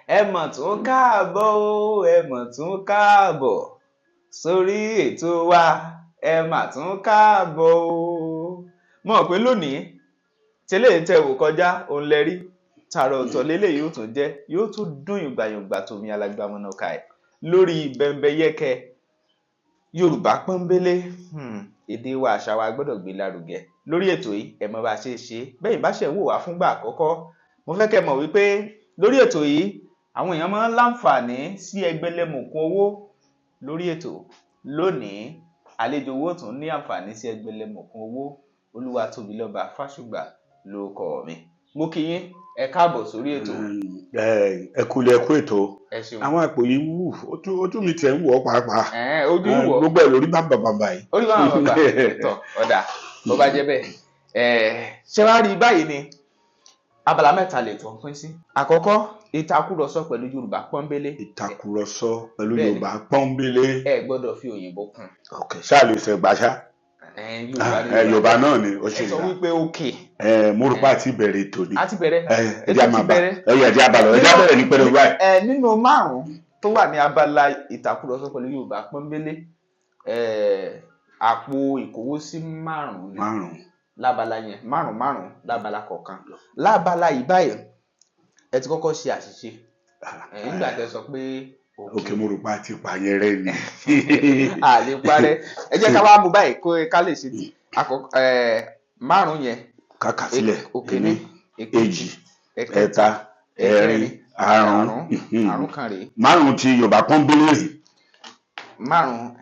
Ẹ mọ̀ tún káàbọ̀ o, ẹ mọ̀ tún káàbọ̀ sórí ètò wa, ẹ mà tún káàbọ̀ o. Mo mọ̀ pé lónìí tẹ́lẹ̀ tẹ́ wò kọjá òun lẹ rí tààrà ọ̀tọ̀ lélẹ̀ yóò tún jẹ́, yóò tún dùn yùngbàyùngbà tòmí alágbàmọ̀nàkà ẹ̀ lórí Bẹ́mbẹ́yẹ́kẹ́ Yorùbá pọ́nbélé. Èdè wa, àṣà wa gbọ́dọ̀ gbé lárugẹ lórí ètò yìí. Ẹ mọ̀ bá a ṣe é ṣe. Bẹ́ẹ̀ bá ṣe ń wò wá fúngbà àkọ́kọ́, mo fẹ́ kẹ́ mọ̀ wípé lórí ètò yìí, àwọn èèyàn máa ń láǹfààní sí ẹgbẹ̀lẹ́mùkún owó lórí ètò. Lónìí, àlejò owó tún ní àǹfààní sí ẹgbẹ̀lẹ́mùkún owó. Olúwatóbilọ́ba Fásùgbà ló kọ mi. Mo kí yín, ẹ káàbọ̀ sórí ètò. Ẹ kúlẹ̀, ẹ kú ètò. Ẹ ṣeun. Àwọn àpò yìí wù, ojú mi tiẹ̀ ń wọ̀ ọ́ pàápàá. Ojú ń wọ̀. Gbogbo ẹ̀ lórí bàbà bàbà yìí. Orí bàbà bàbà tọ ọ̀dà bó bá jẹ́ bẹ́ẹ̀. Ṣé wàá rí báyìí ni abala mẹ́ta lè tó ń pín sí. Àkọ́kọ́, ìtakùrọ̀sọ pẹ̀lú Yorùbá pọ́nbélé. Ìtakùrọ̀sọ pẹ̀lú Bẹ́ẹ̀ni. Yorùbá pọ́nbélé. Ẹ gbọ́dọ̀ fi òyìnbó kún. Ok, ṣáà lè sọ ìgbà ṣá. Yorùbá ni. Yorùbá náà ni ó Ẹ ṣe sọ ìgbà. wípé òkè. Mo rò pé a ti bẹ̀rẹ̀ ètò ni. A ti bẹ̀rẹ̀. Ẹ Ètò jẹ́ ti máa bá bẹ̀rẹ̀. ẹ yẹ, ẹ jẹ́ á bá lọ, ẹ jẹ́ á bẹ̀rẹ̀ ní pẹ̀lú báyìí. Nínú márùn-ún tó wà ní abala ìtakùrọ̀sọ pẹ̀lú Yorùbá pọ́nbélé, àpò ìkówósí márùn-ún ni Márùn-ún. lábala yẹn, márùn márùn lábala kọ̀ọ̀kan. Lábala yìí báyìí, ẹ ti kọ́kọ́ ṣe àṣìṣe nígbà tẹ́ sọ pé òkè. Mo rò pé a ti pààyàn rẹ ni. A lè parẹ́. Ẹ jẹ́ ká wá mú báyìí kó ká lè ṣe àkọ́kọ́ márùn yẹn. Kàkà sílẹ̀. Òkè ní, Ení, èjì, ẹ̀ta, ẹ̀rin, àrún. Àrún kan rèé. Márùn-ún ti Yorùbá pọ́nbélé rèé. Márùn,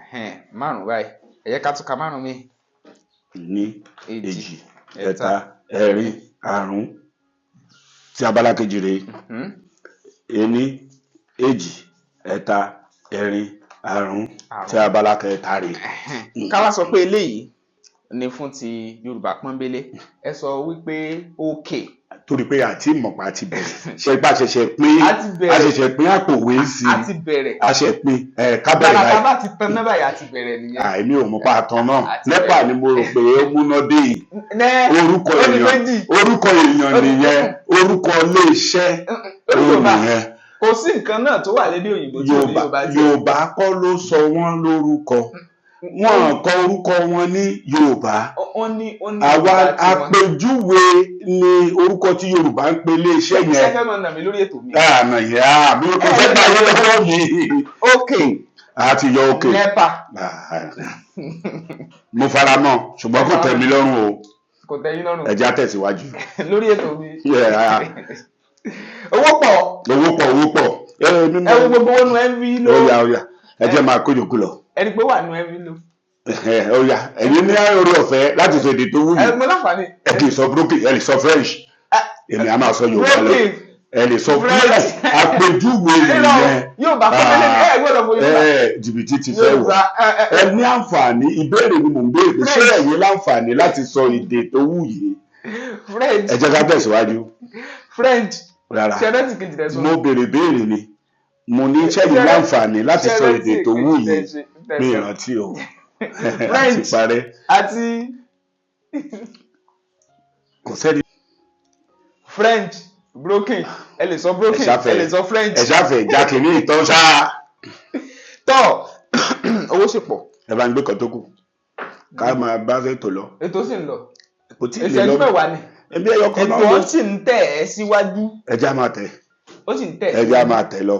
márùn báyìí. Ẹ jẹ́ ká tún ka márùn mi. Ní, èjì, èjì, ẹ̀ta, ẹ̀rin, àrún. Tí abala kejì rèé. Ení, èjì, ẹ̀ta, ẹ̀rin, àrún. Àrún. Tí abala kẹta rèé. Ká wá sọ pé eléyìí ni fún ti Yorùbá pọ́nbélé. Ẹ sọ wípé òkè. Torí pé àti ìmọ̀pá ti bẹ̀rẹ̀, ṣe ipá ṣẹ̀ṣẹ̀ pín. A ti bẹ̀rẹ̀. A ṣẹ̀ṣẹ̀ pín àpòwé sí. A ti bẹ̀rẹ̀. A ṣẹ̀ pín ẹ̀ ká bẹ̀rẹ̀ Gbàràtà báyìí. bá ti tan náà báyìí, a ti bẹ̀rẹ̀ nìyẹn. Àìmí ò mọ̀ pa àtàn náà. A ti NEPA bẹ̀rẹ̀. ni mo rò pé ó múná dé yìí. Nẹ́ Orúkọ ó di èèyàn méjì. Orúkọ èèyàn Ó di nìyẹn, orúkọ iléeṣẹ́ Ó ní ó Yorùbá. nìyẹn. Kò sí nǹkan náà tó wà lédè òyìnbó tí ò ní Yorùbá. Yorùbá tiẹ̀. Yorùbá kọ́ ló sọ wọ́n lórúkọ, wọn kọ orúkọ wọn ní Yorùbá. Ó ní Àwa Yorùbá tiwọn. àpèjúwe ni orúkọ tí Yorùbá ń pe iléeṣẹ́ Ṣé yẹn. fẹ́ máa nà mí lórí ètò mi? Àná yẹn àmì kò fẹ́ gbà yín lọ́wọ́ mi. Òkè. Àti yọ òkè. NEPA. Mo fara mọ́, ṣùgbọ́n kò tẹ́ mi lọ́rùn o. Kò tẹ́ yín lọ́rùn. Ẹ jẹ́ á tẹ̀síwájú. Lórí ètò mi. Yeah. Owó pọ̀. Owó pọ̀, owó pọ̀. Ẹ mímú. Ẹ wo gbogbo owó nu envelope. Ó yá, ó yá, ẹ jẹ́ máa kó yòókù lọ. Ẹni pé wà nu envelope. Ó yá, ẹ̀yin ní orí ọ̀fẹ́ láti sọ èdè tó wù Ẹ yín. mo láǹfààní. Ẹ kì í sọ broken, ẹ lè sọ French, èmi á máa sọ Yorùbá lọ. Broken. Ẹ lè sọ French. Àpèjúwe Nínú nìyẹn. Yorùbá pọ́nbélé, ẹ gbọ́dọ̀ fún Yorùbá. Ẹ jìbìtì ti fẹ́ wọ̀. Yorùbá ẹ Ẹ ní àǹfààní. Ìbéèrè ni mò ń béèrè pé ṣé French. ẹ̀yin láǹfààní láti sọ èdè tó wù yín? French. Ẹ jẹ́ ká tẹ̀síwájú. French. Rárá. Ṣe rántí kejì tẹ sọ? Mo béèrè béèrè ni, mo ní ṣẹ́yìn láǹfààní láti sọ èdè tó wù yín? Mi ìrántí o, àti French. parẹ́. Àti Kò sẹ́ni. French, broken, ẹ lè sọ broken. Ẹ ṣáfẹ́. Ẹ lè sọ French. Ẹ ṣáfẹ́ jákèmí ìtàn ṣáá. Tọ́ owó sì pọ̀. Ẹ bá ń gbé kan tó kù, ká máa bá fẹ́ tò lọ. Ètò sì ń lọ. Kò tí ì lè Ìṣẹ́jú lọ. 10 ni. Ẹbí ẹyọ kan náà Ètò lọ. sì ń tẹ̀ ẹ́ síwájú. Ẹ jẹ́ á máa tẹ̀. Ó sì ń tẹ̀. Ẹ jẹ́ á máa tẹ̀ lọ.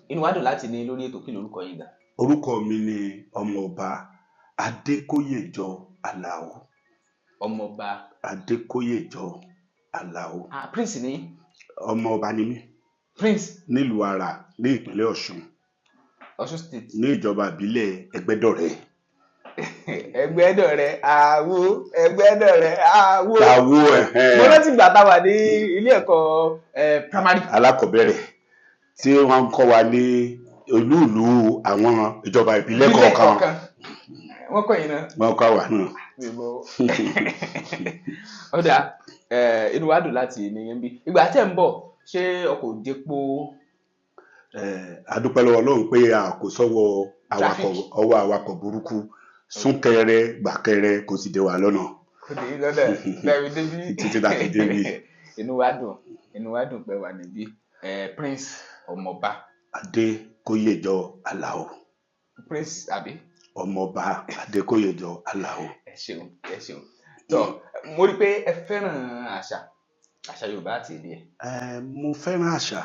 Inú wa dùn láti ní lórí ètò. Kí lorúkọ yín gan? Orúkọ mi ni Ọmọọba Adékóyèjọ Àlàó. Ọmọọba. Adékóyèjọ Àlàó. Ah, prince ní. Ọmọọba ni mí. Prince. Nílùú Àrà ní ìpínlẹ̀ Ọ̀ṣun. Ọ̀ṣun State. Ní ìjọba ìbílẹ̀ Ẹgbẹ́dọ̀rẹ́. Ẹgbẹ́dọ̀rẹ́ àwo, Ẹgbẹ́dọ̀rẹ́ àwo. Àwo ẹ̀hẹ́n. Mo rántí ìgbà tá a wà ní ilé ẹ̀kọ́ primary. Alákọ̀ọ́bẹ̀rẹ̀, tí wọ́n ń kọ́ wa ní olúùlú àwọn ìjọba ìbílẹ̀ kọ̀ọ̀kan. Wọ́n kọ́ yín náà. Wọ́n kọ́ wa náà. Mi mọ̀. Ó dáa, inú wa dùn láti ní yín bí. Ìgbà tẹ́ ń bọ̀, ṣé ọkọ̀ òjèpo? A dúpẹ́ lọ́wọ́ Ọlọ́run pé a kò sọ́wọ́ awakọ̀ Traffic. ọwọ́ awakọ̀ burúkú, súnkẹrẹ gbàkẹrẹ kò sì dé wa lọ́nà. Kò dé yín lọ́nà lẹ́rìí débi. Títí tá a fi débi. Inú wa dùn, inú wa dùn pé wà níbí. Prince Ọmọọba Adékóyèjọ Àlàó. Prince àbí? Ọmọọba Adékóyèjọ Àlàó. Ẹ ṣeun, ẹ ṣeun. Tó mo rí i pé ẹ fẹ́ràn àṣà Yorùbá àti èdè ẹ̀. Mo fẹ́ràn àṣà.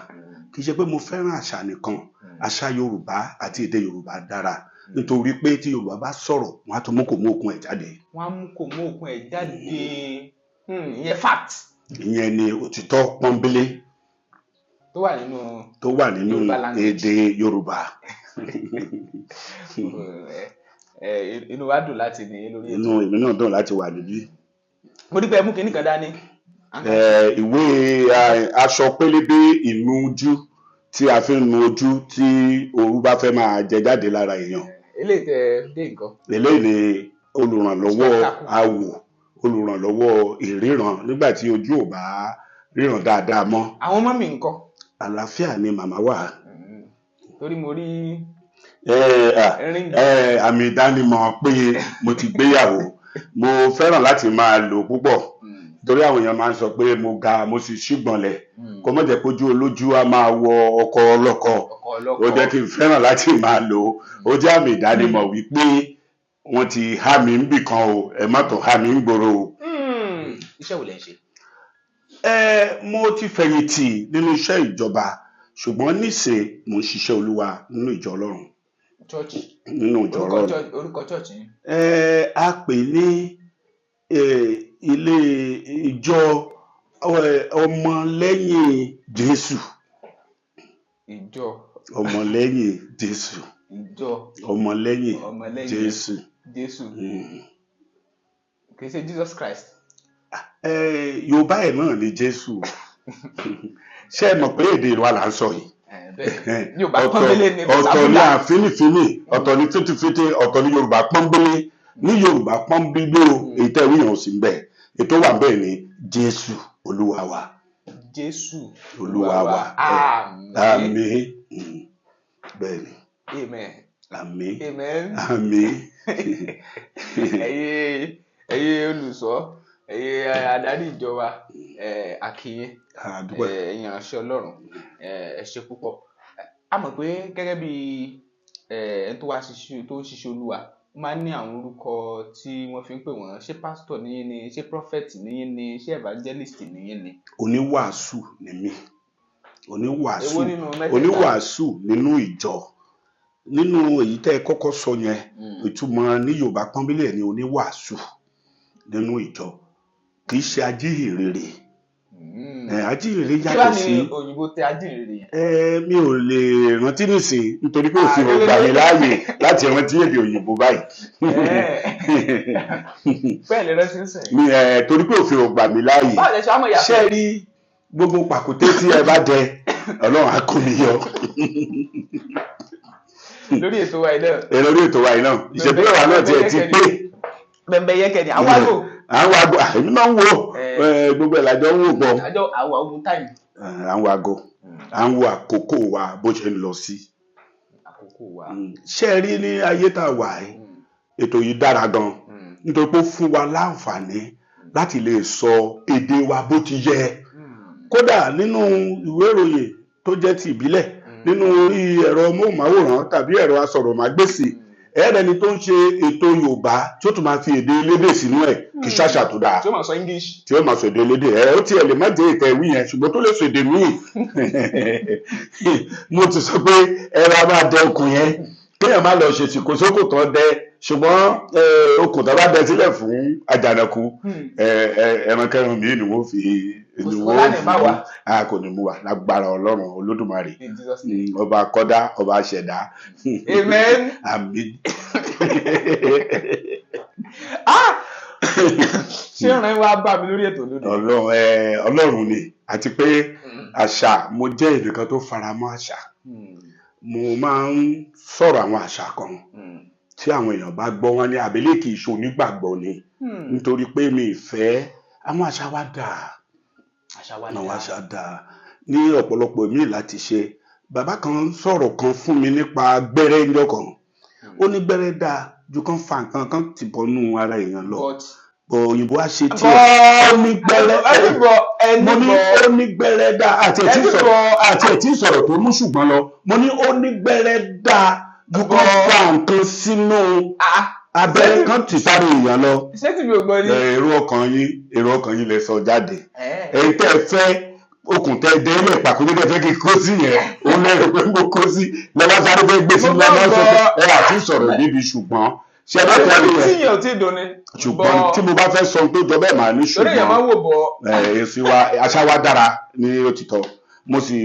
Kì í ṣe pé mo fẹ́ràn àṣà nìkan, àṣà Yorùbá àti èdè Yorùbá dára, nítorí pé tí Yorùbá bá sọ̀rọ̀, wọ́n á tún mú kò mú òkun ẹ̀ jáde. Wọ́n á mú kò mú òkun ẹ̀ jáde. Ìyẹn fact. Ìyẹn ni òtítọ́ pọ́nbélé tó wà nínú tó wà nínú èdè Yorùbá. Inú wa dùn láti ní lórí ètò. Inú èmi náà dùn láti wà níbí. Mo rí pé ẹ mú kinní kan dání. Ìwé aṣọ pélébé ìnujú tí a fi ń nu ojú tí òru bá fẹ́ máa jẹ jáde lára èèyàn. Eléyìí tẹ dé nǹkan. Eléyìí ni olùrànlọ́wọ́ awò, olùrànlọ́wọ́ ìríran nígbà tí ojú ò bá ríran dáadáa mọ́. Àwọn ọmọ mi ńkọ́? Àlàáfíà ni màmá wà. Torí mo rí àmì ìdánimọ̀ pé mo ti gbéyàwó. Mo fẹ́ràn láti máa lò púpọ̀, torí àwọn èèyàn máa ń sọ pé mo ga, mo sì ṣùgbọ̀nlẹ̀, kó má jẹ́ pójú olójú a máa wọ ọkọ ọlọ́kọ. Ó jẹ́ kí n fẹ́ràn láti máa lò ó. Ó jẹ́ àmì ìdánimọ̀ wípé wọ́n ti há mi ń bì kan o, ẹ má tó há mi ń gbòòrò o. Iṣẹ́ wo lẹ ń ṣe? Mo ti fẹ̀yìntì nínú iṣẹ́ ìjọba, ṣùgbọ́n níṣe mo ń ṣiṣẹ́ Olúwa nínú ìjọ Ọlọ́run. Church. Nínú ìjọ Ọlọ́run. Orúkọ church yín? A pè ní ilé ìjọ ọmọlẹ́yìn Jésù. Ìjọ ọmọlẹ́yìn Jésù. Ìjọ ọmọlẹ́yìn Jésù. Jésù. Kì í ṣe Jesus Christ. Yorùbá ẹ̀ náà ni Jésù. Ṣé ẹ mọ̀ pé èdè wa là ń sọ yìí? Ọ̀tọ̀ ni àfínìfínì, ọ̀tọ̀ ni fìtìfìtì, ọ̀tọ̀ ni Yorùbá pọ́nbélé. Ní Yorùbá pọ́nbélé o, èyí tẹ́ wíyàn ò sí ń bẹ̀. Ètò wà bẹ́ẹ̀ ni Jésù Olúwa wa. Jésù Olúwa wa. Àmín. Bẹ́ẹ̀ ni. Amen. Àmín. Amen. Àmín. Ẹ̀yin olùṣọ́, ẹ̀yin adarí ìjọba, a kí yín, ẹ̀yin ìránṣẹ́ Ọlọ́run, ẹ ṣé púpọ̀. A mọ̀ pé gẹ́gẹ́ bí ẹni tó wá ṣiṣẹ́, tó ń ṣiṣẹ́ Olúwa, ó máa ń ní àwọn orúkọ tí wọ́n fi ń pè wọ́n. Ṣé pásítọ̀ níyín ni? Ṣé prophet níyín ni? Ṣé evangelist níyín ni? Oníwàásù ni mí. Oníwàásù. Oníwàásù nínú ìjọ. Nínú èyí tẹ́ ẹ kọ́kọ́ sọ yẹn, ìtumọ̀ ní Yorùbá pọ́nbélé ni oníwàásù nínú ìjọ. Kì í ṣe ajíhìnrere. Ajíhìnrere yàtọ̀ sí. Kí wá ní òyìnbó tẹ ajíhìnrere yẹn? Mi ò lè rántí nísìn, nítorí pé òfin ò gbà mí láàyè láti rántí èdè òyìnbó báyìí. Bẹ́ẹ̀ lè rántí nísìn. Torí pé òfin ò gbà mí láàyè. Báwo lẹ ṣe wá mọ̀ yàtọ̀? Ṣé rí gbogbo pàkúté tí ẹ bá dẹ, Ọlọ́run á kó mi yọ. Lórí ètò wa yìí náà. Lórí ètò wa yìí náà. Ìṣèpínlẹ̀ wa náà tiẹ̀ ti pé. Bẹ̀m̀bẹ̀ yẹ́kẹ̀ ni àwọn àgò. Àwọn àgò, èmi náà ń wo gbogbo ẹ̀ lájọ ń wò pọ̀. Àjọ àwọn ogun táìmù. À ń wo àgò, à ń wo àkókò wa bó ṣe ń lọ sí. Àkókò wa. Ṣé ẹ rí ní ayé tá a wà yìí, ètò yìí dára gan, nítorí pé ó fún wa láǹfààní láti lè sọ èdè wa bó ti yẹ. Kódà nínú ìwé ìròyìn tó jẹ́ ti ìbílẹ̀, nínú orí ẹ̀rọ móhùnmáwòrán tàbí ẹ̀rọ asọ̀rọ̀mágbèsì, ẹ̀rẹ́ni tó ń ṣe ètò Yorùbá tí ó tún máa fi èdè elédè sínú ẹ̀, kì í ṣàṣà tó dáa. Tí ó máa sọ English. Tí ó máa sọ èdè elédè ẹ̀, ó tiẹ̀ lè má jẹ́ ìtẹ̀ ìwí yẹn, ṣùgbọ́n tó lè sọ èdè míì. Mo ti sọ pé ẹ̀rọ a máa dẹ okùn yẹn, kéèyàn má lọ ṣe sìkòsókò tán dẹ, ṣùgbọ́n okùn tó bá dẹ sílẹ̀ fún àjànàkú, ẹrankẹran míì ni wọ́n fi ni wọ́n fi a kò ní mú wa lágbára Ọlọ́run Olódùmarè, ọba kọ́dá, ọba ṣẹ̀dá. Amen. Àmín. Ṣé ìrìn wa bá mi lórí ètò lónìí? Ọlọ́run ni, àti pé àṣà, mo jẹ́ ẹnìkan tó faramọ́ àṣà. Mo máa ń sọ̀rọ̀ àwọn àṣà kan tí àwọn èèyàn bá gbọ́ wọn ní àbílẹ̀ kì í ṣe onígbàgbọ́ ni, nítorí pé mi ì fẹ́ àwọn àṣà wa dáa. Àwọn àṣà dáa ní ọ̀pọ̀lọpọ̀ míì láti ṣe. Bàbá kan sọ̀rọ̀ kan fún mi nípa gbẹ́rẹ́ ńjọ́ kan. Ó ní gbẹ́rẹ́ dáa ju kán fa nǹkan kan ti bọ́nú ara èèyàn lọ. Òyìnbó á ṣe tiẹ̀, ó ní gbẹ́rẹ́. Ẹni bọ̀, ẹni Mo ní bọ̀. ó ní gbẹ́rẹ́ dá àti ẹ̀ tí Ẹni sọ̀rọ̀ bọ̀. àti ẹ̀ tí sọ̀rọ̀ tó mú ṣùgbọ́n lọ. Mo ní ó ní gbẹ́rẹ́ dá ju kó Bọ̀. fa nǹkan sínú Ah, abẹ́rẹ́ kan tì sáré èèyàn lọ. Ṣé tí mi ò gbọ́ ni? Èrò ọkàn yín lè sọ jáde. Ẹ̀. Èyí tẹ́ ẹ fẹ́, okùn tẹ́ ẹ dé ilé ìpàkó tó tẹ́ fẹ́ kí n kó sí yẹn, òun lẹ́rù pé mo kó sí lọ́wọ́, sáré fẹ́ gbé sí Mo lọ́wọ́, sọ pé gbọ́. ẹ àti sọ̀rọ̀ níbi ṣùgbọ́n ṣe ẹ bá fẹ́ rí Tí yẹn. yẹn ò tí ì dùn ni. Ṣùgbọ́n Bọ̀. tí mo bá fẹ́ sọ ohun tó jọ bẹ́ẹ̀, màá ní Torí èèyàn máa ṣùgbọ́n. ń wò bọ̀. Èsì wa, àṣà wa dára ní òtítọ́. Mo sì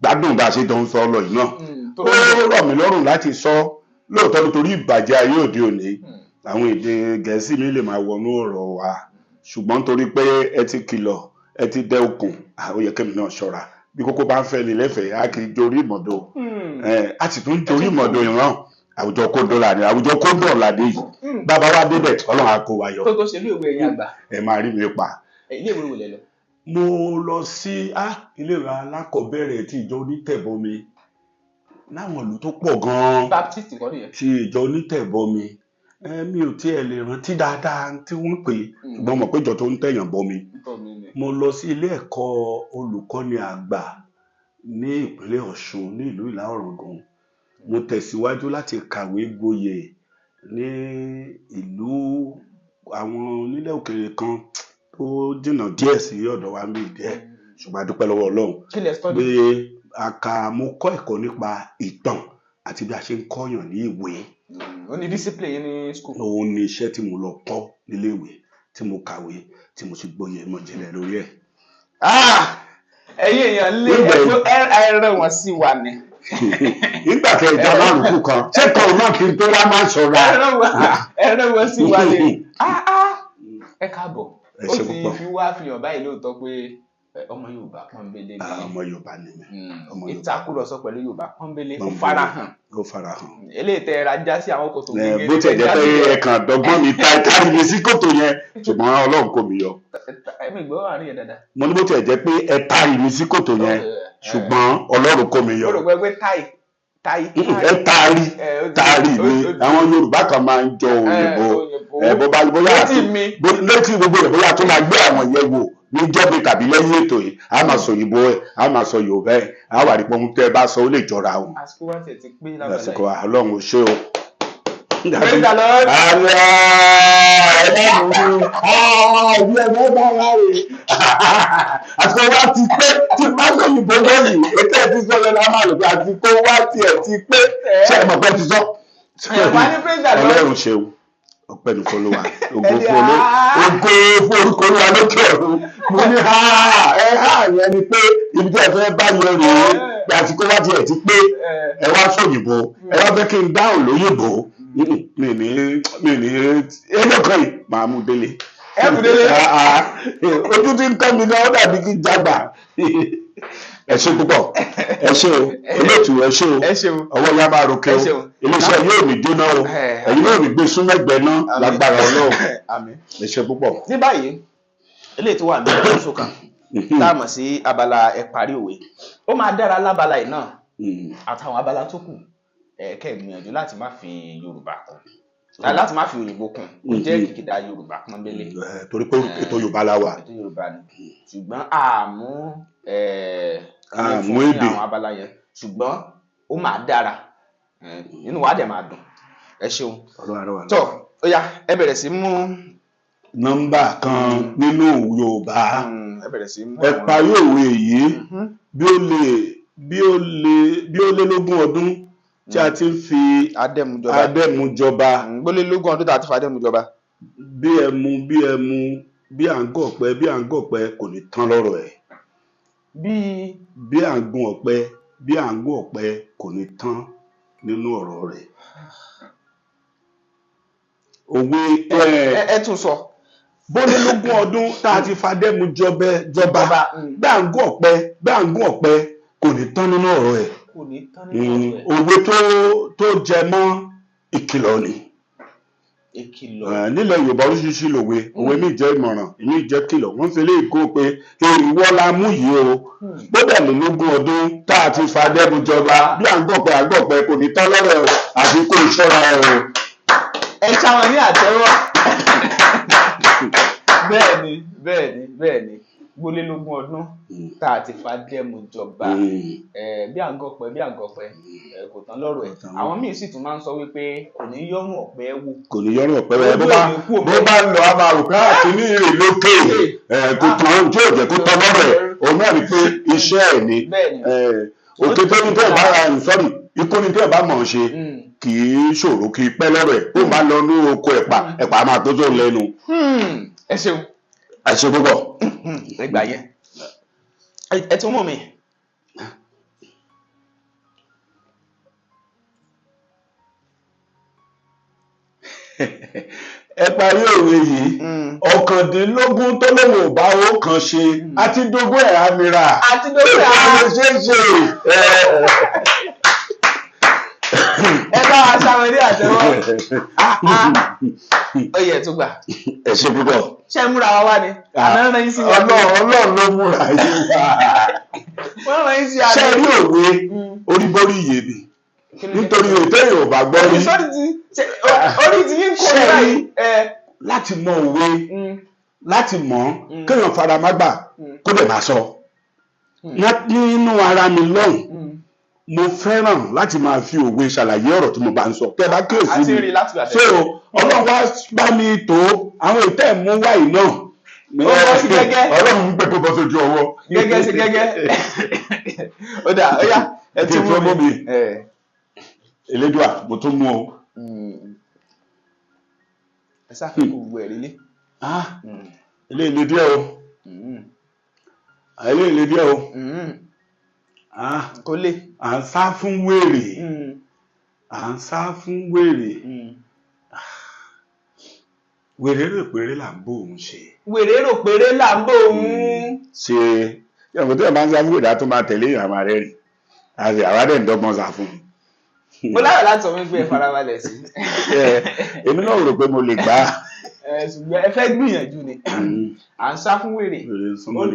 gbádùn bá a ṣe jọ ń sọ lọ yìí náà. Tó Ó rọ̀ mí lọ́rùn láti sọ lóòótọ́, nítorí ìbàjẹ́ ayé òde òní, àwọn èdè Gẹ̀ẹ́sì mi lè máa wọnú ọ̀rọ̀ wa, ṣùgbọ́n torí pé ẹ ti kìlọ̀, ẹ ti dẹ okùn, ó yẹ kémi náà ṣọ́ra. Bí kókó bá ń fẹ́ ni lẹ́fẹ̀ẹ́, á kì í jorí ìmọ̀dò. A sì tún jorí ìmọ̀dò ìran àwùjọ kóńdó là ní, àwùjọ kóńdó ọ̀làdé yìí. Bàbá wa débẹ̀, Ọlọ́run á kó wa yọ. Tó tó ṣe ilé ìwé ẹ̀yin àgbà. Ẹ máa rí mi pa. Ilé ìwé wo lẹ lọ? Mo lọ sí iléèwé alákọ̀ọ́bẹ̀rẹ̀ tí ìjọ onítẹ̀bọmi láwọn ìlú tó pọ̀ gan-an. Baptist kọ́ nìyẹn. Tí ìjọ onítẹ̀bọmi, mi ò tiẹ̀ lè rántí dáadáa tí wọ́n pè é, ṣùgbọ́n mo mọ̀ pé ìjọ tó ń tẹ̀yàn bọmi. Tọ́ mi ni. Mo lọ sí ilé ẹ̀kọ́ olùkọ́ni àgbà ní ìpínlẹ̀ Ọ̀ṣun, ní ìlú Ìlá Ọ̀ràngún. Mo tẹ̀síwájú láti kàwé gboyè ní ìlú àwọn onílẹ̀ òkèèrè kan tó jìnnà díẹ̀ sí ọ̀dọ̀ wa níbí díẹ̀, ṣùgbọ́n a dúpẹ́ lọ́wọ́ Ọlọ́run Kí lẹ study? pé a kà, mo kọ́ ẹ̀kọ́ nípa ìtàn àti bí a ṣe ń kọ́yàn ní ìwé. Ó ní discipline yín ní school. Òun ni iṣẹ́ tí mo lọ kọ́ níléèwé, tí mo kàwé, tí mo sì gboyè ìmọ̀ ìjìnlẹ̀ lórí ẹ̀. Ah! Ẹ̀yin èèyàn lé ẹ rán wọn sí wa ni. Nígbà tẹ ìjà márùn kù kan, ṣé kan náà kí n tó wá máa ṣọ́ra. Ẹ rán wọn sí wa ni. Ah, ah! Ẹ káàbọ̀. Ẹ Ó ṣé ti púpọ̀. fi wá fi hàn báyìí lóòótọ́ pé ọmọ Yorùbá pọ́nbélé ni. Ah, ọmọ Yorùbá ni mí. Ọmọ Yorùbá. Ìtakùrọ̀sọ pẹ̀lú Yorùbá pọ́nbélé ó Pọ́nbélé. farahàn. Ó farahàn. Eléyìí tẹ ẹ ra já sí àwọn kòtò Ẹ, bó tiẹ̀ jẹ́ pé ẹ kàn dọ́gbọ́n mi ta kárí mi sí kòtò yẹn, ṣùgbọ́n Ọlọ́run kò mí yọ. Ẹ̀mí ìgbọ́ àárín yẹn dáadáa. Mo ní bó tiẹ̀ jẹ́ pé ẹ taari mi sí kòtò yẹn, ṣùgbọ́n Ọlọ́run kò mí yọ. Mo rò pé pé táì táì. Ẹ taari taari mi. Àwọn Yorùbá kan máa ń jọ òyìnbó ẹ, bó bá bóyá Létí mi. Létí gbogbo rẹ̀, bóyá tó máa gbé àwọn yẹn wò níjọ́bi tàbí lẹ́yìn ètò yìí, a máa sọ òyìnbó ẹ̀, a máa sọ Yorùbá ẹ̀, a wà rí pọ́n tẹ́ ẹ bá sọ, ó lè jọra wọn. Àsìkò wa tiẹ̀ ti pé lábala Lásìkò yìí. Ọlọ́run ò ṣe o. Praise the Lord. Ààrẹ ẹ̀mí ẹ̀mí bá wà rè. Àsìkò wa ti pé tí bá sọ òyìnbó lónìí, ètò ẹ̀ ti sọ lẹ́nu, a máa lò pé àsìkò wa tiẹ̀ ti pé. Ṣé ẹ mọ̀ pé ẹ ti sọ? Ẹ wá ní praise the Lord. Ọlọ́run ṣeun, ọpẹ́ ní fọlọ́wà, ògo Ẹni fún olú, ògo fún orúkọ Olúwa lókè ọ̀run. Mo ní ha ẹ ha yẹn ni pé ibi tí ẹ fẹ́ bá yọ rèé pé àsìkò wa tiẹ̀ ti pé. Ẹ wá sóyìnbó, ẹ wá fẹ́ kí n dáhùn lóyìnbó. Mi ní ẹjọ́ kan yìí máa mú délé. Ẹ mú délé. Ah, ah. Ojú tí ń kọ́ mi gan, ó dàbí kí n jágbà. Ẹ ṣé púpọ̀, ẹ ṣé o olóòtú, ẹ ṣé o. Ẹ ṣeun. Ọwọ́ yá máa ròkè Ẹ o. ṣeun. Iléeṣẹ́ yóò ní jóná o. Ẹ̀yin náà ní gbé súnmẹ́gbẹ̀ẹ́ náà Àmín. lágbára Ọlọ́run. Àmín. Ẹ ṣé púpọ̀. Ní báyìí, eléyìí tó wà ní oṣù kan tá a mọ̀ sí abala ẹ parí òwe, ó máa dára lábala yìí náà àtàwọn abala tó kù, ẹ kẹ́ ẹ gbìyànjú láti má fi Yorùbá kún, láti má fi òyìnbó kún, kó jẹ́ kìkìdá Yorùbá pọ́nbélé. Ẹ, torí pé ètò Yorùbá la wà. Ètò Yorùbá ni, ṣùgbọ́n àmú Àmú fún ní èdè. àwọn abala yẹn, ṣùgbọ́n ó máa dára, inú wa dẹ̀ máa dùn. Ẹ ṣeun. Ọlọ́run á ràn wá Tọ́, lọ́wọ́. ó yá, ẹ bẹ̀rẹ̀ sí mú Nọ́mbà kan nínú Yorùbá. Ẹ bẹ̀rẹ̀ sí mú Ẹ parí òwe yìí. Bí ó lé lógún ọdún tí a ti ń fi Adẹ́mujọba. Adẹ́mujọba. Gbólélógún ọdún tá a ti fa Adẹ́mujọba. Bí ẹmu, bí ẹmu, bí à ń gọ̀pẹ, bí à ń gọ̀pẹ, kò ní tán lọ́rọ̀ ẹ̀. Bí Bí à ń gun ọ̀pẹ, bí à ń gun ọ̀pẹ, kò ní tán nínú ọ̀rọ̀ rẹ̀. Òwe ẹ. Ẹ tún sọ. Bólélógún ọdún tá a ti fadẹ́mu jọbẹ jọba, bí à ń gun ọ̀pẹ, bí à ń gun ọ̀pẹ, kò ní tán nínú ọ̀rọ̀ ẹ̀. Kò ní tán nínú ọ̀rọ̀ ẹ̀. Òwe tó jẹ mọ́ ìkìlọ̀ ni. Ìkìlọ̀. Nílẹ̀ Yorùbá, oríṣiríṣi lòwe. Òwe mi jẹ́ ìmọ̀ràn, ìmí jẹ́ kìlọ̀. Wọ́n fi léyìí kó pé èèwọ̀ la mú yìí o, gbọ́dọ̀ lè lógún ọdún tá a ti fa dẹ́mu jọba, bí à ń gọ̀pẹ, à ń gọ̀pẹ, kò ní tán lọ́rọ̀ ẹ̀, àfi kó ìṣọ́ra ẹ̀ o. Ẹ ṣáwọn ní àtẹ́wọ́. Bẹ́ẹ̀ni, bẹ́ẹ̀ni, bẹ́ẹ̀ni, gbólélógún ọdún tá a ti fa dẹ́mu jọba, bí à ń gọpẹ, bí à ń gọpẹ, kò tán lọ́rọ̀ ẹ̀. Àwọn míì sì tún máa ń sọ wípé kò ní yọrùn ọ̀pẹ wò. Kò ní yọrùn ọ̀pẹ wò. Bó bá lọ a máa rò pé àkíní rè lókè, kò tó ohun tí yóò jẹ́ kó tán lọ́rọ̀ ẹ̀. Òun náà ni pé iṣẹ́ ẹ̀ ni. Òkè tó ní tẹ́ ẹ̀ bá ra sọ́ọ̀rì, ikú ní tẹ́ ẹ̀ bá mọ̀ ọ́n ṣe kì í ṣòro, kì í pẹ́ lọ́rọ̀ ẹ̀. Ó máa lọ ní oko ẹ̀pà, ẹ̀pà máa tó tó lẹ́nu. Ẹ ṣeun. Ẹ ṣe púpọ̀. Ẹ gbà yẹn. Ẹ tún mú mi. Ẹ parí òwe yìí. 19 tó lóun ò bá owó kan ṣe, àti dógún ẹ̀ amira. Àti dógún ẹ̀ amira. Ṣe é ṣe. Ẹ bá wa ṣàwọn ilé àtẹwọ́. Ó yẹ tó gbà. Ẹ ṣe púpọ̀. Ṣé ẹ múra wa wá ni? Àná rán yín sí wa. Ọlọ́run ló múra yín wá. Wọ́n rán yín sí wa. Ṣé rí òwe oríborí iye ni? Nítorí ètò Yorùbá gbọ́ rí. Orí ti yín kò ní báyìí. Láti mọ òwe, láti mọ̀, kéèyàn fara má gbà kó dẹ̀ máa sọ. Nínú ara mi lọ́hùn, mo fẹ́ràn láti máa fi òwe ṣàlàyé ọ̀rọ̀ tí mo bá ń sọ. Tẹ́ bá kíyèsí mi. So Ọlọ́run wá bá mi tó àwọn ètò ẹ̀mú wáyé náà. Ọlọ́run ń pè kó bọ́ sójú ọwọ́. Gẹ́gẹ́ sí gẹ́gẹ́. Ó dà, ó yá, ẹ tún mú mi. Elédùà, mo tún mú o. Ẹ ṣàfikún gbogbo ẹ̀ lílé. Eléyìí le díẹ̀ o. Eléyìí le díẹ̀ o. Kò le. À ń sá fún wèrè. À ń sá fún wèrè. Wèrè rò péré là ń bó òun ṣe. Wèrè rò péré là ń bó òun ṣe. Yàtọ̀ tí ẹ̀ máa ń sá fún wèrè á tún máa tẹ̀lé ìyàrá máa rẹ́rìn. Àti àwa dẹ̀ ń dọ́gbọ́n sá fún un. Mo láyọ̀ láti sọ wípé ẹ farabalẹ̀ sí. Èmi náà rò pé mo lè gbà á. Ṣùgbọ́n ẹ fẹ́ gbìyànjú ni. À ń sá fún wèrè.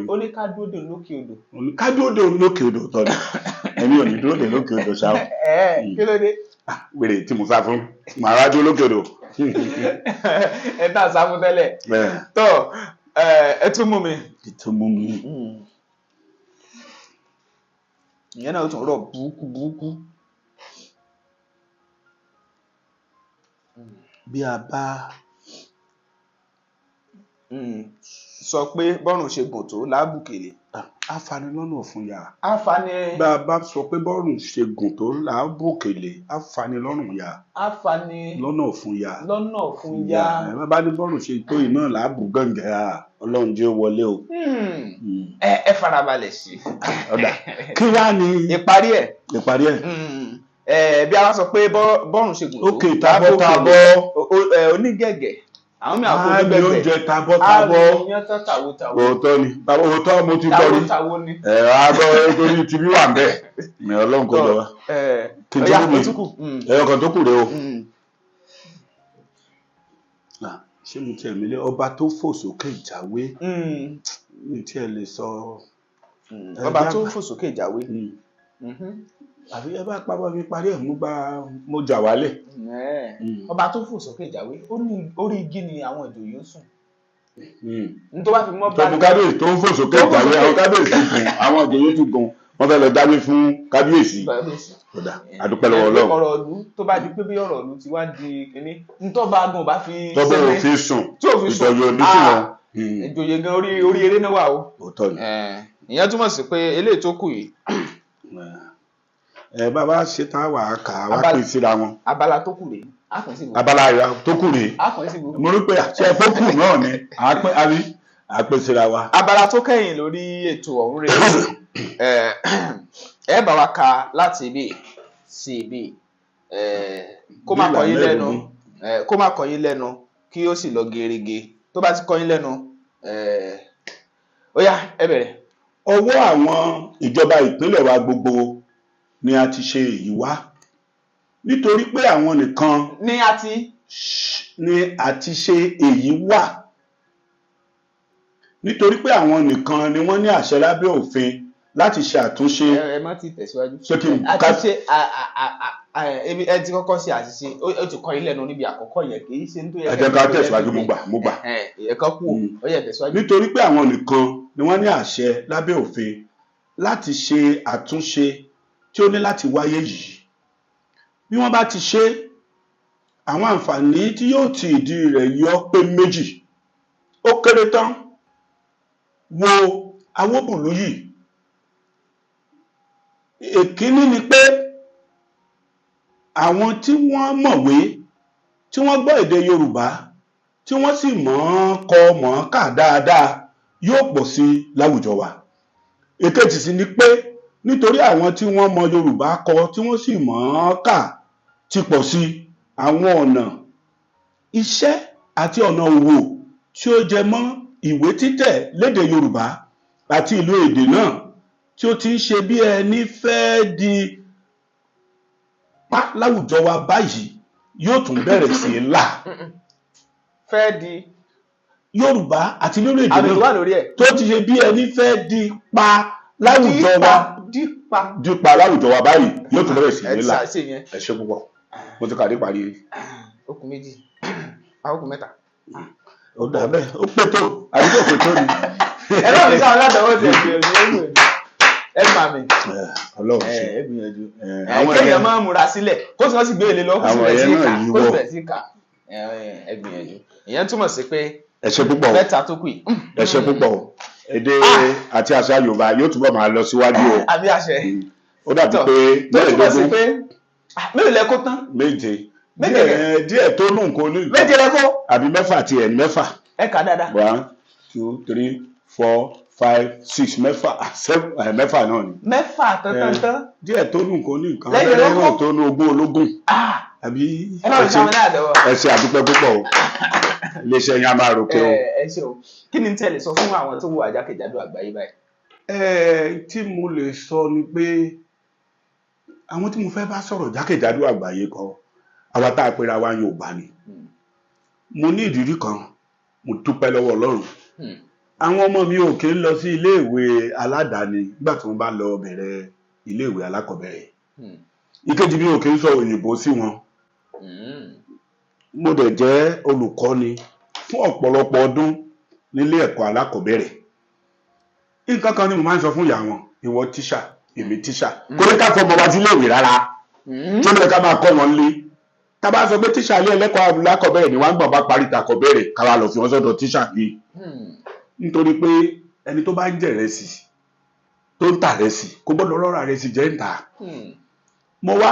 Ó ní ká dúró dè lókè odò. Ká dúró dè lókè odò tọ́ ni. Èmi ò ní dúró dè lókè odò ṣá o. Kí ló dé? Wèrè tí mo sá fún, màá wá dúró lókè odò. Ẹ tá a sá fún tẹ́lẹ̀. Tó ẹ tún mú mi. Ẹ tún mú mi. Ìyẹn náà ó tún rọ̀ búkú búkú. Bí a bá sọ pé bọ́rùn ṣe gùn tó lábùkèlè. Afanilọ́nà fún ya. Afani. Bá a bá sọ pé bọ́rùn ṣe gùn tó lábùkèlè, afanilọ́rùn ya. Afanilọ́nà fún ya. Lọ́nà fún ya. Ẹ bá ní bọ́rùn ṣe tó iná làábù gàngàn, Ọlọ́run jẹ́ wọlé o. Ẹ farabalẹ̀ sí. Ọ̀dà kí wá ní. Ìparí ẹ̀. Ìparí ẹ̀. Bí a bá sọ pé bọ́rùn ṣe gùn tó. Ókè tabọ́ tabọ́. Onígẹ̀gẹ̀. Àwọn mi àpò onígbẹ̀gbẹ̀. Á ní oúnjẹ tabọ́ tabọ́. Á ní iyán tán tàwo tàwo. Òótọ́ ni, òótọ́ mo ti gbọ́ rí. Tàwo tàwo ni. Ẹ á gbọ́ torí ti bí wà ń bẹ̀. Ní Ọlọ́run kò jọ wá. Kí n tó kú mi. Ẹyọ kan tó kù rèé o. Ṣé mo tiẹ̀ mi lé ọba tó fò sókè ìjàwé? Mi tiẹ̀ lè sọ. Ọba tó fò sókè ìjàwé. Àbí ẹ bá pa bá mi parí ẹ̀, mo gba mo jà wálẹ̀. Ọba tó fò sókè ìjàwé, ó ní orí igi ni àwọn ìjòyè ń sùn. N tó bá fi mọ́ bá. Tọ́bù kábíyèsí tó ń fò sókè ìjàwé, àwọn kábíyèsí gùn, àwọn ìjòyè ti gùn, wọ́n fẹ́ lọ dáwé fún kábíyèsí. Kódà adúpẹ́ lọ́wọ́ Ọlọ́run. Ọ̀rọ̀ ìlú tó bá di pé bí ọ̀rọ̀ ìlú ti wá di kínní, n tó bá gùn bá fi tọ́bù ò fi sùn, ìjòyè ò ní sùn wọn. Ìjòyè gan orí eré náà wà o. Òótọ́ ni. Ìyẹn túmọ̀ sí pé eléyìí tó kù yìí. Ẹ bàbá ṣe tá wà á kà á wá pín síra wọn. Abala tó kù rèé. Abala tó kù rèé. Mo rí pé àṣẹ tó kù náà ni àbí àpín síra wa. Abala tó kẹ́yìn lórí ètò ọ̀hún rèé. Ẹ bá wa ka láti ibi sí ibi, kó má kọ yín lẹ́nu, kó má kọ yín lẹ́nu kí ó sì lọ gerege. Tó bá ti kọ yín lẹ́nu, ó yá ẹ bẹ̀rẹ̀. Ọwọ́ àwọn ìjọba ìpínlẹ̀ wa gbogbo ni a ti ṣe èyí wá, nítorí pé àwọn nìkan ni a ti ṣe èyí wá, nítorí pé àwọn nìkan ni wọ́n ní àṣẹ lábẹ́ òfin láti ṣe àtúnṣe. Ẹ má ti tẹ̀síwájú. Ṣé kí n ká Ebi ẹ ti kọ́kọ́ ṣe àṣìṣe, ó ti kọ́ ilé ẹnu níbi àkọ́kọ́ yẹn, kì í ṣe nítorí. Ẹ jẹ́ ká tẹ̀síwájú. Mo gbà, mo gbà. Ẹ̀ẹ̀kan kú. Ó yẹ tẹ̀síwájú. Nítorí pé àwọn nìkan ni wọ́n ní àṣẹ lábẹ́ òfin láti ṣe àtúnṣe tí ó ní láti wáyé yìí. Bí wọ́n bá ti ṣe, àwọn àǹfààní tí yóò ti ìdí rẹ̀ yọ pé méjì. Ó kéré tán, wo Awóbùlúyì. Èkíní ni pé àwọn tí wọ́n mọ̀wé, tí wọ́n gbọ́ èdè Yorùbá, tí wọ́n sì mọ̀ ọ́n kọ, mọ̀ ọ́n kà dáadáa yóò pọ̀ sí i láwùjọ wa. Èkejì sì ni pé nítorí àwọn tí wọ́n mọ Yorùbá kọ, tí wọ́n sì mọ̀ ọ́n kà ti pọ̀ sí i, àwọn ọ̀nà iṣẹ́ àti ọ̀nà òwò tí ó jẹ mọ́ ìwé títẹ̀ lédè Yorùbá àti ìlò èdè náà tí ó ti ń ṣe bí ẹni fẹ́ẹ́ di pa láwùjọ wa báyìí yóò tún bẹ̀rẹ̀ sí í là. Fẹ́ di Yorùbá àti lórí èdè àmì tó náà wà lórí ẹ̀ tó ti ṣe bí ẹni fẹ́ di pa láwùjọ wa dípa. Di pa láwùjọ wa báyìí yóò tún bẹ̀rẹ̀ sí Ẹ í ti là. ṣàṣe yẹn. Ẹ ṣe púpọ̀, mo ti kàdé parí. Ó kù méjì, ó kù mẹ́ta. Ó dà bẹ́ẹ̀, ó pé tó àdúgbò pé tó ni. Ẹ náà ní sáwọn aládàáwọ̀ ti ẹ̀ gbìyànjú, ẹ gbìyànjú, ẹ mà mí. Ọlọ́run ẹ ṣe. ẹ gbìyànjú. Ẹ, Ẹ àwọn kéèyàn ẹ̀yẹ máa múra sílẹ̀, kó sì wọ́n sì gbé èlé lọ, kó sì Àwọn bẹ̀rẹ̀ ẹ̀yẹ sí náà kà, kó sì yíwọ́. bẹ̀rẹ̀ sí kà. Ẹ gbìyànjú. Ìyẹn túmọ̀ sí pé Ẹ ṣe púpọ̀ o. mẹ́ta tó kù yìí. Ẹ ṣe púpọ̀ o. Èdè àti àṣà Yorùbá yóò túbọ̀ máa lọ síwájú o. Àbí àṣẹ. Ó dàbí Tọ́, pé tó túmọ̀ sí mẹ́ẹ̀ẹ́dógún. pé mélòó lẹ kó tán? Méje. Méje. Díẹ̀ díẹ̀ tó nù nǹkan ní nǹkan. Méje lẹ kó. Àbí mẹ́fà tiẹ̀ ní mẹ́fà. Ẹ kà dáadáa. One, two, three, four, five, six, mẹ́fà, seven, mẹ́fà náà ni. Mẹ́fà tán tán tán. Díẹ̀ tó nù nǹkan ní nǹkan. Lẹ́yìn Abẹ́rẹ́ lọ́kọ́. náà tó nù ogún ológun. Àbí Ẹ bá ẹ mi ṣe sáwọn aládàáwọ̀. Ẹ ṣe, àdúpẹ́ púpọ̀ o. Iléeṣẹ́ yẹn á máa ròkè o. Ẹ ṣe o. Kí ni tẹ́lẹ̀ sọ fún àwọn tó wà jákèjádò àgbáyé báyìí? Ẹ tí mo lè sọ ni pé àwọn tí mo fẹ́ bá sọ̀rọ̀ jákèjádò àgbáyé kọ́, àwa tá a pera wa Yorùbá ni. Mo ní ìrírí kan, mo dúpẹ́ lọ́wọ́ Ọlọ́run. Àwọn ọmọ mi ò kí ń lọ sí iléèwé aládàáni nígbà tí wọ́n bá lọ bẹ̀rẹ̀ iléèwé alákọ̀ọ́bẹ̀rẹ̀. Ìkejì, mi ò kí ń sọ òyìnbó sí wọn. Mo dẹ̀ jẹ́ olùkọ́ni fún ọ̀pọ̀lọpọ̀ ọdún nílé ẹ̀kọ́ alákọ̀ọ́bẹ̀rẹ̀. Nǹkan kan ni mo máa ń sọ fún ìyá wọn: ìwọ tíṣà, èmi tíṣà, kò ní ká fọmọ wa sí iléèwé rárá. Tó lè ká máa kọ́ wọn lé. Tá a bá sọ pé tíṣà ilé ẹlẹ́kọ̀ọ́ alákọ̀ọ́bẹ̀rẹ̀ ni wọ́n á gbọ̀n bá parí takọ̀bẹ̀rẹ̀, ká wá lọ fi wọ́n sọ́dọ̀ tíṣà yìí. Nítorí pé ẹni tó bá ń jẹ ìrẹsì, tó ń tà rẹsì, kò gbọ́dọ̀ rọ́ra rẹsì jẹ́ ń tà. Mo wá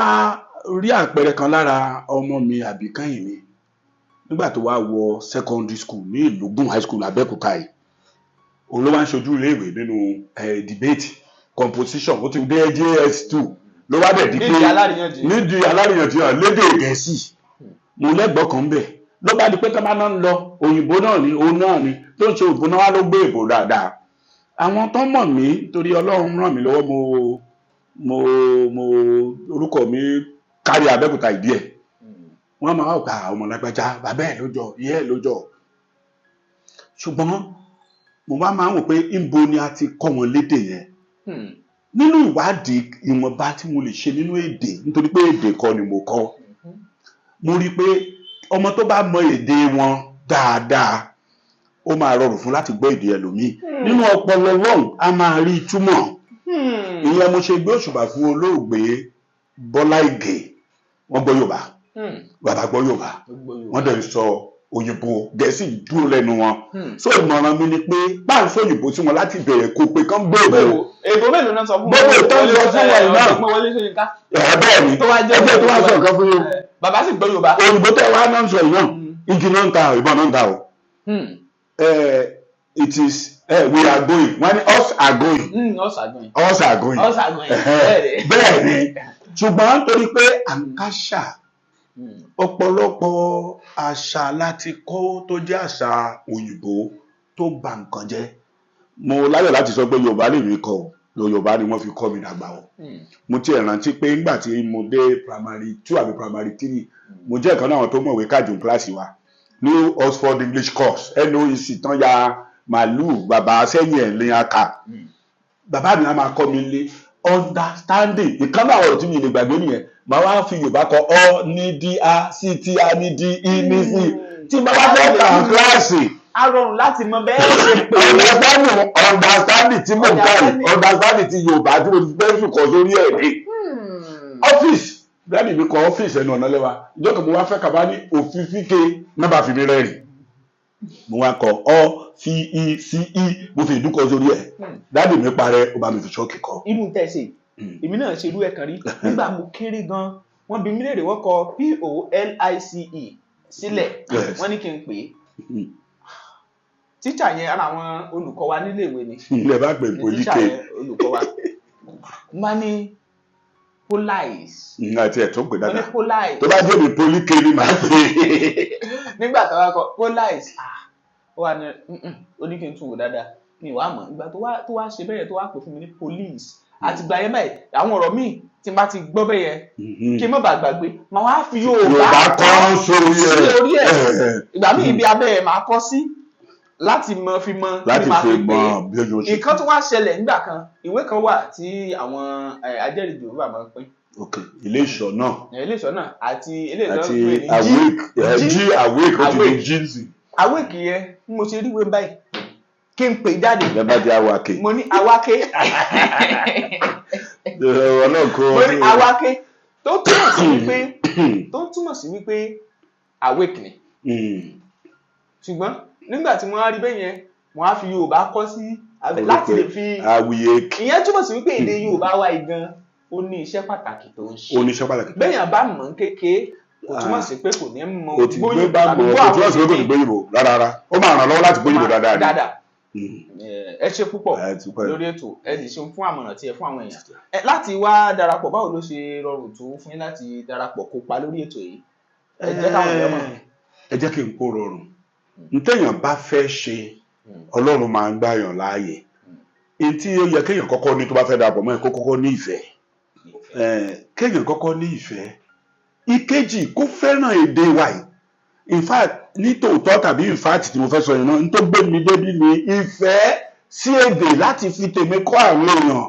rí àpẹẹrẹ kan lára ọmọ mi àbíkẹ́yìn mi nígbà tó wá wọ secondary school ní Ìlúgùn High School, Abẹ́òkúta yìí. Òun ló wá ń ṣojú iléèwé nínú debate composition. Ó ti dé JS2 ló wá dẹ̀ di pé Nídìí aláríyànjiyàn. Nídìí aláríyànjiyàn lédè Gẹ̀ẹ́sì. Mo lẹ́gbọ̀ọ́ kan bẹ̀ ló bá di pé tó bá náà ń lọ òyìnbó náà ni, òun náà ni tó ń ṣe òyìnbó náà wá ló gbé èbò dáadáa. Àwọn tó mọ̀ mí, torí Ọlọ́run ràn mí lọ́wọ́, mo orúkọ mi kárí Abẹ́òkúta ìdí ẹ̀. Wọ́n máa wà ọmọ lágbájá, bàbá ẹ̀ lójọ, ìyá ẹ̀ lójọ. Ṣùgbọ́n mo wá máa ń wò pé ńbo ni a ti kọ́ wọn lédè yẹn? Nínú ìwádìí ìwọ̀nba tí mo lè ṣe nínú èdè, nítorí pé èdè kọ́ ni mo kọ́, mo rí i pé ọmọ tó bá mọ èdè wọn dáadáa, ó máa rọrùn fún láti gbọ́ èdè ẹlòmíì. Nínú ọpọlọ wọn, a máa rí ìtumọ̀. Ìyẹn mo ṣe gbé òṣùbà fún olóògbé Bọ́lá Ìgè. Wọ́n gbọ́ Yorùbá, bàbá gbọ́ Yorùbá, wọ́n dẹ̀ ń sọ òyìnbó, Gẹ̀ẹ́sì dúró lẹ́nu wọn. So ìmọ̀ràn mi ni pé báà ń sọ òyìnbó sí wọn láti bẹ̀rẹ̀, kó pé kán gbé òyìnbó. Èbó mélòó náà sọ fún Gbogbo ìtọ́ sọ fún wọn náà. Ọ̀jọ̀gbọ́n Wọlé Ṣóyínká. Ẹ̀ bẹ́ẹ̀ ni. Tó wá jẹ́ Ẹgbẹ́ tó wá sọ nǹkan fún yín. Bàbá sì gbọ́ Yorùbá. Òyìnbó tẹ̀ wá náà ń sọ yìí náà, igi náà ń ta, ìbọn náà ń ta o. It is we are going, wọ́n ní us are going. Ọ̀sàgbọ̀n. Us are going. Ọ̀sàgbọ̀n, bẹ́ẹ̀ ni. Bẹ́ẹ̀ ni, ṣùgbọ́n torí pé à ń káṣà, ọ̀pọ̀lọpọ̀ àṣà láti kọ́ tó jẹ́ àṣà òyìnbó tó bà nǹkan jẹ́. Mo láyọ̀ láti sọ pé Yorùbá lè mi kọ́ o. Yorùbá ni wọ́n fi kọ́ mi dàgbà o. Mo tiẹ̀ rántí pé nígbà tí mo dé primary two àbí primary three, mo jẹ́ ìkan náà àwọn tó mọ̀wé kájú kíláàsì wa ní Oxford English Course, NOEC, tán ya màálùú bàbá sẹ́yìn ẹ̀ ní aka. Bàbá mi á máa kọ́ mi lé. Understanding ìkan náà, ọ̀rọ̀ tí mi lè gbàgbé nìyẹn. Màá wá fi Yorùbá kọ ọ ní d a c t a ní d e ní c tí màá wá fẹ́ kà á kíláàsì. Á rọrùn láti mọ bẹ́ẹ̀ ṣe pé. Understanding, understanding tí mò ń kọ́ yìí, understanding ti Yorùbá tí mo ti fẹ́ sùn kọ sórí ẹ̀ ní ọ́fíìsì. Daddy mi kọ ọ́fíìsì ẹnu ọ̀nà lẹ́wà. Ìjọ kan mo wá fẹ́ kaba ní òfin fíke náà bá fi mi rẹ́rìn. Mo wá kọ ọ f i c e, mo fi ìdúkọ sórí ẹ̀. Daddy mi parẹ́, ó bá mi fi ṣọ́ọ̀kì kọ. Irú tẹ́ ṣe, èmi náà ṣe irú ẹ̀ kan rí nígbà mo kéré gan. Wọ́n bi mí léèrè, wọ́n kọ police sílẹ̀. Wọ́n ní kí n pè é. Tíṣà yẹn, ara àwọn olùkọ́ wa níléèwé ni. Ilẹ̀ bá pè Ní tíṣà políkè. yẹn, olùkọ́ wa má ní police. Àti ẹ̀ tó pè Wọ́n ní dáadáa. Police. Tó bá jẹ́ mi, políkè ni màá pè é. Nígbà tó wá kọ police, ah, ó wà ní ó ní kí n tún wò dáadáa. Mi wàá mọ̀ ìgbà tó wá ṣe bẹ́ẹ̀, tó wá pè fún mi ní police. Àtìgbà yẹn báyìí, àwọn ọ̀rọ̀ míì tí n bá ti gbọ́ bẹ́ẹ̀ yẹn, kí n má bàa gbàgbé, màá wá fi Yorùbá Yorùbá kọ́ sórí sí ẹ̀. Orí ẹ̀. Ìgbà míì, ibi abẹ́ ẹ̀ máa kọ́ sí láti mọ fi mọ kí Láti ni màá fi fi pè mọ é. bí ojú ṣe. Nǹkan tó wá ṣẹlẹ̀ nígbà kan, ìwé kan wà tí àwọn ajẹ́rìí Jèhófà máa ń pín. Ok, ilé ìṣọ́ náà. Ilé ìṣọ́ náà àti ilé ìṣọ́ Àti ń pè ní Jí. Awake, Jí. Jí awake, ó ti di Awake. jíǹsì. Awake yẹn, bí mo ṣe rí ìwé báyìí kí n pè jáde, Lẹ́bàá di awake. mo ní awake. Ọ̀rọ̀ náà kó. Mo ní awake, tó túmọ̀ sí wípé awake ni. Ṣùgbọ́n nígbà tí wọ́n á rí bẹ́ẹ̀ yẹn, wọ́n á fi Yorùbá kọ́ sí láti lè fi Awake. Ìyẹn túmọ̀ sí wípé èdè Yorùbá wa yìí gan, ó ní iṣẹ́ pàtàkì tó ń ṣe. Oníṣẹ́ pàtàkì. Bẹ́yàn bá mọ̀ ń kékeré, kò túmọ̀ sí pé kò ní mọ Kò tí gbé bá tàbí mọ̀, gbọ́ kò àwọn túmọ̀ sí pé kò ní èdè gbóyìnbó rárá rárá. Ó máa ràn lọ́wọ́ láti gbóyìnbó dáadáa ni. Dáadáa. Ẹ ṣe púpọ̀ Ẹ ti pẹ́. lórí ètò. Ẹ sì ṣeun fún àmọ̀ràn tí ẹ fún àwọn èèyàn. Ẹ láti wá darapọ̀, báwo ló ṣe rọrùn tó fún yín láti darapọ̀ kópa lórí ètò yìí? Ẹ jẹ́ káwọn èèyàn mọ̀. Ẹ jẹ́ kí n kó rọrùn. Ntẹ̀yàn bá fẹ́ ṣe, Ọlọ́run máa ń gbàyàn láàyè. Èyí tí ó yẹ kéèyàn kọ́kọ́ ní tó bá fẹ́ darapọ̀ mọ́ ẹ, kó kọ́kọ́ ní ìfẹ́. Kéèyàn kọ́kọ́ ní ìfẹ́. Ìkejì, kó fẹ́ràn èdè wa yìí. In fact, ní tòótọ́ tàbí in fact tí mo fẹ́ sọ yẹn náà, n tó gbé mi débi ni ìfẹ́ sí èdè láti fi tèmi kọ́ àwọn èèyàn.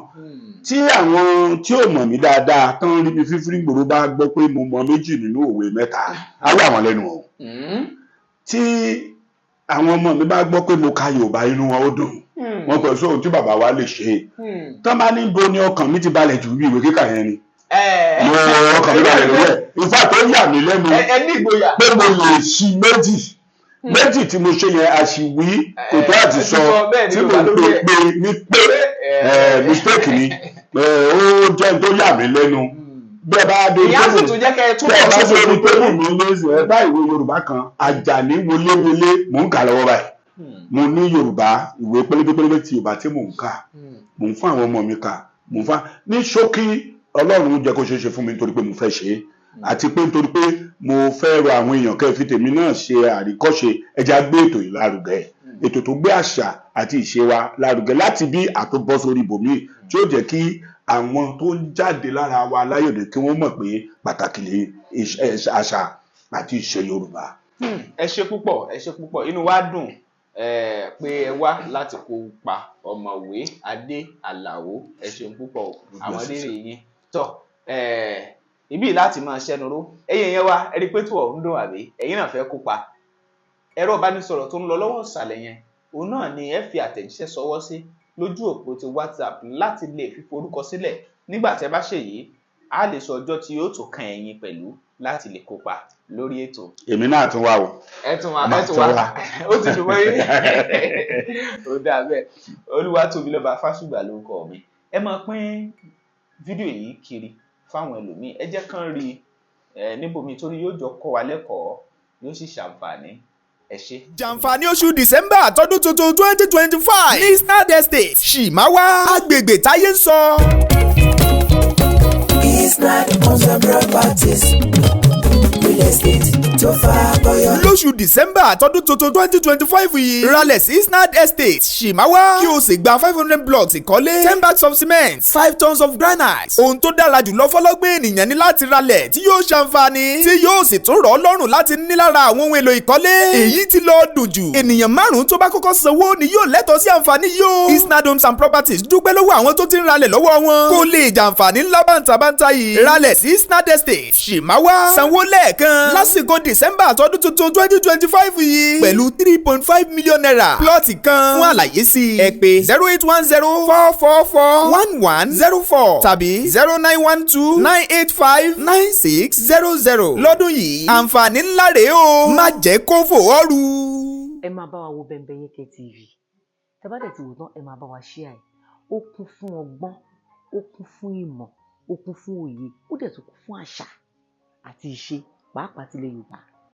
Tí àwọn tí ò mọ̀ mí dáadáa tán rí mi fífírí gbòòrò bá gbọ́ pé mo mọ méjì nínú òwe mẹ́ta, á wà wọ́n lẹ́nu o. Tí àwọn ọmọ mi bá gbọ́ pé mo ka Yorùbá, inú wọn ó dùn. Wọn kò sóhun tí bàbá wa lè ṣe. Tán bá ní bo ni ọkàn mi ti balẹ̀ jù, bí ìwé kíkà yẹn ni mo ọkàn mi balẹ̀ lórí ẹ̀. In fact, ó yà mí lẹ́nu Ẹ ní ìgboyà. pé mo lè ṣí méjì méjì tí mo ṣe yẹn, àṣìwí kò tó àti sọ bẹ́ẹ̀ ni tí mo Yorùbá lórí pè ẹ̀. pé ní pé mistake ni. Ó jẹ́ n tó yà mí lẹ́nu. Bẹ́ẹ̀ bá dé Ìyá sì tún jẹ́ kẹ́ ẹ tún bẹ́ẹ̀ bá pọ̀ sí dé orí table mi lóṣù, ẹ bá ìwé Yorùbá kan, Àjàní wọléwọlé, mò ń kà lọ́wọ́ báyìí. Mo ní Yorùbá, ìwé pélébé pélébé ti Yorùbá tí mò ń kà, mò ń fún àwọn ọmọ mi kà, mò ń fún ní ṣókí. Ọlọ́run jẹ́ kó ṣeé ṣe fún mi nítorí pé mo fẹ́ ṣe é, àti pé nítorí pé mo fẹ́ rọ àwọn èèyàn kẹ́ fi tèmi náà ṣe àríkọ́ṣe. Ẹ jẹ́ á gbé ètò yìí lárugẹ, ètò tó gbé àṣà àti ìṣe wa lárugẹ láti bí àtúbọ̀ sórí ibòmíì, tí ó jẹ́ kí àwọn tó ń jáde lára wa láyòdè kí wọ́n mọ̀ pé pàtàkì lè àṣà àti ìṣe Yorùbá. Ẹ ṣe púpọ̀, ẹ ṣe púpọ̀. Inú wa dùn pé ẹ wá láti kópa. Ọ̀mọ̀wé Adé Àlàó, ẹ ṣeun púpọ̀ o. Àwọn rírì yín tọ ibi láti máa ṣẹnu ró. Ẹ̀yin yẹn wá, ẹ rí i pé tó ọ̀hún dùn, àbí ẹ̀yin náà fẹ́ kópa? Ẹ̀rọ ìbánisọ̀rọ̀ tó ń lọ lọ́wọ́ ìsàlẹ̀ yẹn, òun náà ni ẹ fi àtẹ̀jíṣẹ́ ṣọwọ́ sí lójú òpó ti WhatsApp láti lè fi forúkọ sílẹ̀. Nígbà tí ẹ bá ṣèyí, a lè sọ ọjọ́ tí yóò tó kan ẹ̀yin pẹ̀lú láti lè kópa lórí ètò. Èmi náà tún wá o. Ẹ tún wá. Máa Ẹ tún tún wá. wá. Ó ti dùn mọ́ yín, ó dáa bẹ́ẹ̀. Olúwatóbilọ́ba Fásùgbà lórúkọ mi. Ẹ máa pín fídíò yìí kiri fáwọn ẹlòmíì, ẹ jẹ́ kán rí ẹ níbòmíì, torí yóò jọ kọ́ wa lẹ́kọ̀ọ́, yóò sì ṣàǹfààní. Ẹ ṣé. Jàǹfààní oṣù December tọdún tuntun 2025 ní Isnad Estate, Ṣìmáwá, agbègbè táyé ń sọ. Isnad Homes and Properties, real estate tó fà bọ́yọ̀. Lóṣù Lóṣù December tọdún tuntun 2025 yìí, ralẹ̀ sí Isnad Estate Ṣìmáwá, kí o sì gba 500 blocks ìkọ́lé, 10 bags of cement, 5 tons of granite. Ohun tó dára jùlọ fọlọ́gbọ́n ènìyàn ní láti ralẹ̀ tí yóò ṣàǹfààní, tí yóò sì tún rọ̀ ọ́ lọ́rùn láti ní lára àwọn ohun èlò ìkọ́lé. Èyí ti lọ dùn jù. Ènìyàn márùn-ún tó bá kọ́kọ́ sanwó ni yóò lẹ́tọ̀ọ́ sí àǹfààní yìí o. Isnad Homes and Properties dúpẹ́ lọ́wọ́ àwọn tó ti ń ralẹ̀ lọ́wọ́ wọn, kó lè jàǹfààní ńlá bàǹtàbàǹtà yìí. Ralẹ̀ sí Isnad Estate Ṣìmáwá, sanwó lẹ́ẹ̀kan lásìkò December tọdún tuntun 2025 yìí pẹ̀lú ₦3.5 million plọ́ọ̀tì kan. Fún àlàyé sí i, ẹ pè 08104441104 tàbí 09129859600. Lọ́dún yìí, àǹfààní ńlá rèé o, má jẹ́ kó fò ọ́ rú. Ẹ máa bá wa wo Bembeyeke TV. Tẹ bá dẹ̀ ti wò tán, ẹ máa bá wa share ẹ̀. Ó kún fún ọgbọ́n, ó kún fún ìmọ̀, ó kún fún òye, ó dẹ̀ tún kún fún àṣà àti ìṣe, pàápàá tilẹ̀ Yorùbá.